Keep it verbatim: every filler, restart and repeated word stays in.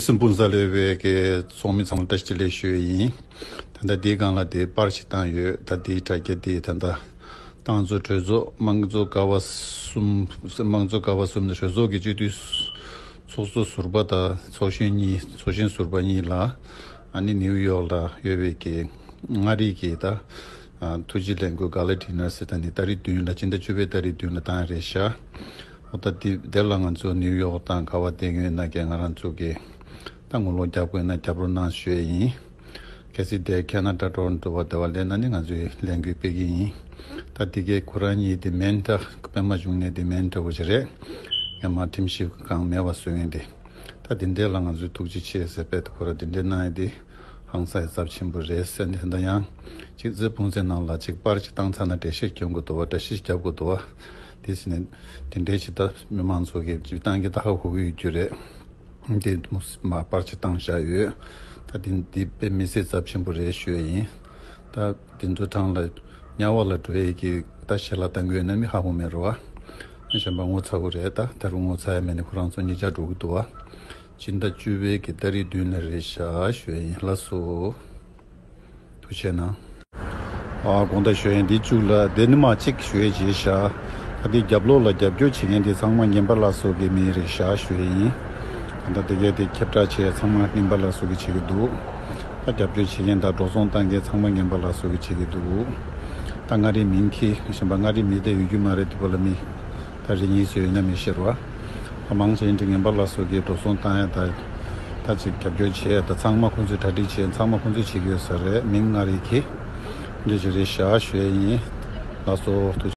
སྤུངས་ས་ལས་བའི་གི་ཚོགས་མི་ཚང་མ་བཀྲ་ཤིས་བདེ་ལེགས་ཞུ་ཡི་ཡིན། ད་ལྟ་འདིའི་སྒང་ལ་དེ་པར་ཞིག་བཏང་ཡོད། ད་འདིའི་དྲ་རྒྱ་དེ་ད་ལྟ་ཏང་ཙུའུ་གྲོས་ཚོགས་དམངས་གཙོ་ཀ་བ་གསུམ་དམངས་གཙོ་ཀ་བ་གསུམ་ནས་གྲོས་ཚོགས་ཀྱི་སྤྱི་འཐུས་ཚོགས་གཙོ་ཟུར་པ་དང་ཚོགས་གཞོན་གཉིས་ཚོགས་གཞོན་ཟུར་པ་གཉིས་ལ་ཨ་ནི་ནིའུ་ཡོག་ལ་ཡོད་པའི་གི་མངའ་རིས་ཀྱི་ད་ཐུགས་རྗེ་ལས་འགུལ་ག་ལ་ཌི་ནར་ཟེར་ད་ནི་ཏ་རིག་བདུན་ལ་སྤྱི་ཟླ་བཅུ་པའི་ཏ་རིག་བདུན་ལ་བཏང་རེད་ཤག་འོ་ད་དེ་དེ་ལ་ང་ཚོ་ནིའུ་ཡོག་དང་ག་བ་བསྡད་ཡོད་ན་ཀྱང་ང་རང་ཚོ་གི་ད་ངོ་ལོག་རྒྱབ་དགོས་ན་རྒྱབ་རོགས་གནང་ཞུ་ཡས་ཡིན། གལ་སྲིད་དེ་ཁེ་ན་ཌ་ཊོ་རོན་ཊོ་བ་དེ་བ་སླེབས་ན་ནི་ང་ཚོས་ལས་འགུལ་སྤེལ་གི་ཡིན། ད་དེ་གའི་ཁོ་རང་གཉིས་དེ་མེན་ཊ་པད་མ་བྱུང་ནས་དེ་མེན་ཊ་བོ་ཞིག་རེད། ངས་མ་ཁྲིམས་ཞིབ་ཁང་མེད་པ་བཟོ་ཡིན་དེ། ད་དེ་འདྲས་ལ་ང་ཚོས་ཐུགས་རྗེ་ཆེ་ཟེར་པས་ཁོ་ར་དེ་འདྲས་གནང་ཡས་དེ་ཧང་སང་ཡས་ཚབས་ཆེན་པོ་རེད་ཟེར་ནས་ད་ཡང་ཅིག་རྩེ་ཕུང་ཚེ་ནང་ལ་ཅིག་པར་ཅིག་བཏང་ཚར་ན་འགྲེལ་བཤད་སྐྱོན་དགོས་འདུག་བ། འགྲེལ་བཤད་རྒྱབ་དགོས་འདུག་བ། དེ་ཟེར་ནས་དེ་འདྲས་ཅིག་ད་མི་མང་ཚོ་གིས་ཅིག་བཏང་གི་ད་ཧ་གོ་གི་ཡོད་རྒྱུ་རེད། དེ་མ་པར་ཆས་བཏང་བཞག་ཡོད། ད་དེ་འདི་དཔེ་མི་སྲིད་ཚབས་ཆེན་པོ་རེད་ཞུ་ཡ་ཡིན། ད་དེ་ཚོ་གྲངས་ལ་དམྱལ་བ་ལ་འགྲོ་ཡས་ཀྱི་ད་ཞལ་ལག་བཏང་གི་ཡོད་ན་མི་ཧ་གོ་མེད་རོ་བ། གཞན་པ་ངོ་ཚ་གི་རེད། ད་ད་རུང་ངོ་ཚ་ཡ་མེད་ནི་ཁོ་རང་ཚོ་གཉིས་ཆ་འགྲོ་གི་འདུག་བ། སྤྱི་ཟླ་བཅུ་པའི་གི་ཏ་རིག་བདུན་ལ་རེད་ཤག་ཞུ་ཡ་ཡིན། ལགས་སོ། ཐུགས་རྗེ་གནང་། ཨ་དགོངས་དག་ཞུ་ཡིན། འདི་བཅུག་ལ་དེ་ནི་མ་གཅིག་ཞུ་ཡས་བྱས་ཤག་ད་འདི་རྒྱབ་ལོགས་ལ་རྒྱབ་སྐྱོར་བྱེད་མཁན་དེ་ཚང་མ་ངན་པ་ལ་སོགས་ཀྱི་མི་རེད་ཤག་ཞུ་ཡིན། ད་ལྟ་དེ་གས་དེ་ཁྱབ་བསྒྲགས་བྱས་ཚང་མ་ངན་པ་ལ་སོགས་ཀྱི་བྱེད་ཀྱི་འདུག་ད་རྒྱབ་སྐྱོར་བྱེད་མཁན་དང་འགྲོ་སོང་བཏང་མཁན་ཚང་མ་ངན་པ་ལ་སོགས་ཀྱི་བྱེད་ཀྱི་འདུག་ད་མངའ་རིས་མིང་འཁྱེར་གཞན་པ་མངའ་རིས་མི་དེ་ཡོད་རྒྱུ་མ་རེད། དེ་བ་ལ་མི་ད་རེ་གཉིས་སུ་ཡོད་ན་མི་ཤེས་རོ། ད་མང་ཆེ་འདི་ངན་པ་ལ་སོགས་ཀྱི་འགྲོ་སོང་བཏང་ཡ་ད་ད་ཅིག་རྒྱབ་སྐྱོར་བྱེད་ཡ་ད་ཚང་མ་ཁོང་ཚོས་གྲ་སྒྲིག་བྱེད་ཚང་མ་ཁོང་ཚོས་བྱེད་ཀྱི་ཡོད་ས་རེད། མིང་མངའ་རིས་ཀྱི་འདི་ཅིག་རེད་ཤག་ཞུ་ཡ་ཡིན། ལགས་སོ། ཐུགས་རྗེ་